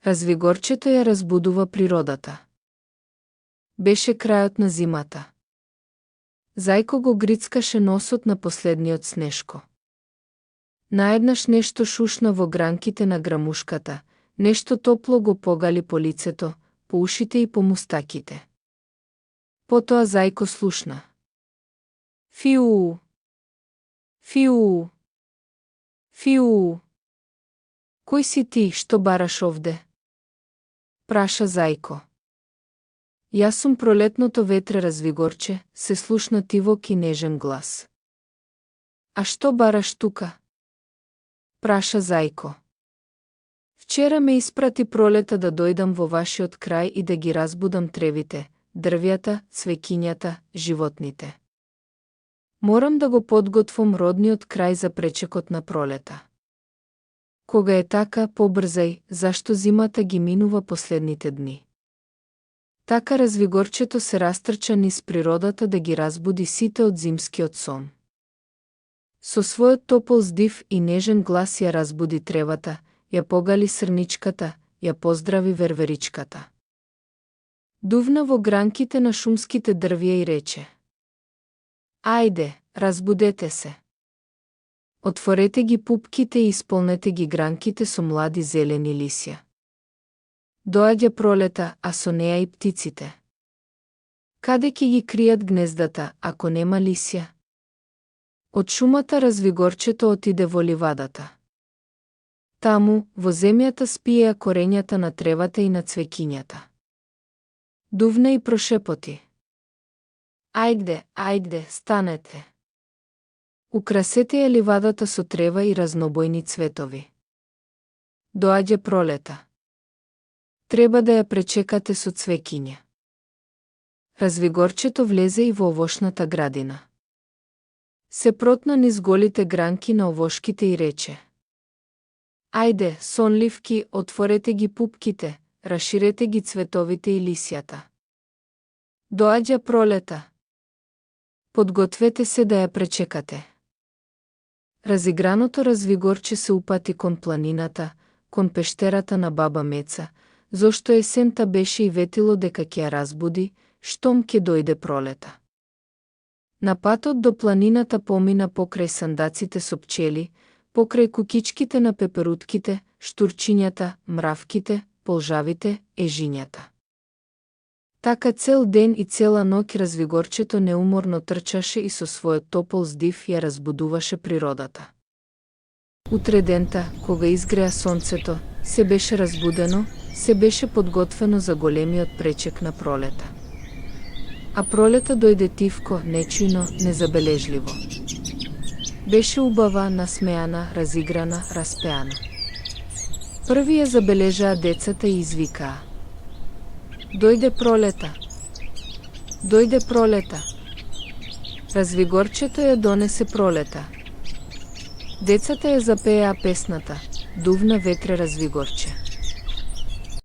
Развигорчето ја разбудува природата. Беше крајот на зимата. Зајко го грицкаше носот на последниот снешко. Наеднаш нешто шушна во гранките на грамушката, нешто топло го погали по лицето, по ушите и по мустаките. Потоа зајко слушна. Фиу! Фиу! Фиу! Кој си ти, што бараш овде? Праша зајко. Јас сум пролетното ветре, Развигорче, се слушна тивок и нежен глас. А што бараш тука? Праша зајко. Вчера ме испрати пролета да дојдам во вашиот крај и да ги разбудам тревите, дрвјата, цвеќињата, животните. Морам да го подготвам родниот крај за пречекот на пролета. Кога е така, побрзај, зашто зимата ги минува последните дни. Така Развигорчето се растрча низ природата да ги разбуди сите од зимскиот сон. Со својот топол здив и нежен глас ја разбуди тревата, ја погали срничката, ја поздрави верверичката. Дувна во гранките на шумските дрвја и рече: Ајде, разбудете се. Отворете ги пупките и исполнете ги гранките со млади зелени лисја. Доаѓа пролета, а со неа и птиците. Каде ќе ги кријат гнездата, ако нема лисја? Од шумата Развигорчето отиде во ливадата. Таму, во земјата спиеа корењата на тревата и на цвеќињата. Дувна и прошепоти: Ајде, ајде, станете. Украсете ја ливадата со трева и разнобојни цветови. Доаѓа пролета. Треба да ја пречекате со цвеќиња. Развигорчето влезе и во овошната градина. Се протна низ голите гранки на овошките и рече: Ајде, сонливки, отворете ги пупките, раширете ги цветовите и лисјата. Доаѓа пролета. Подгответе се да ја пречекате. Разиграното Развигорче се упати кон планината, кон пештерата на баба Меца, зошто есента беше и ветило дека ќе ја разбуди, штом ќе дојде пролета. На патот до планината помина покрај сандаците со пчели, покрај кукичките на пеперутките, штурчињата, мравките, полжавите, ежињата. Така цел ден и цела ноќ Развигорчето неуморно трчаше и со својот топол здив ја разбудуваше природата. Утре дента, кога изгреа сонцето, се беше разбудено, се беше подготвено за големиот пречек на пролета. А пролета дојде тивко, нечујно, незабележливо. Беше убава, насмеана, разиграна, распеана. Први ја забележаа децата и извикаа: Дојде пролета! Дојде пролета! Развигорчето ја донесе пролета. Децата ја запееа песната: Дувна ветре, Развигорче.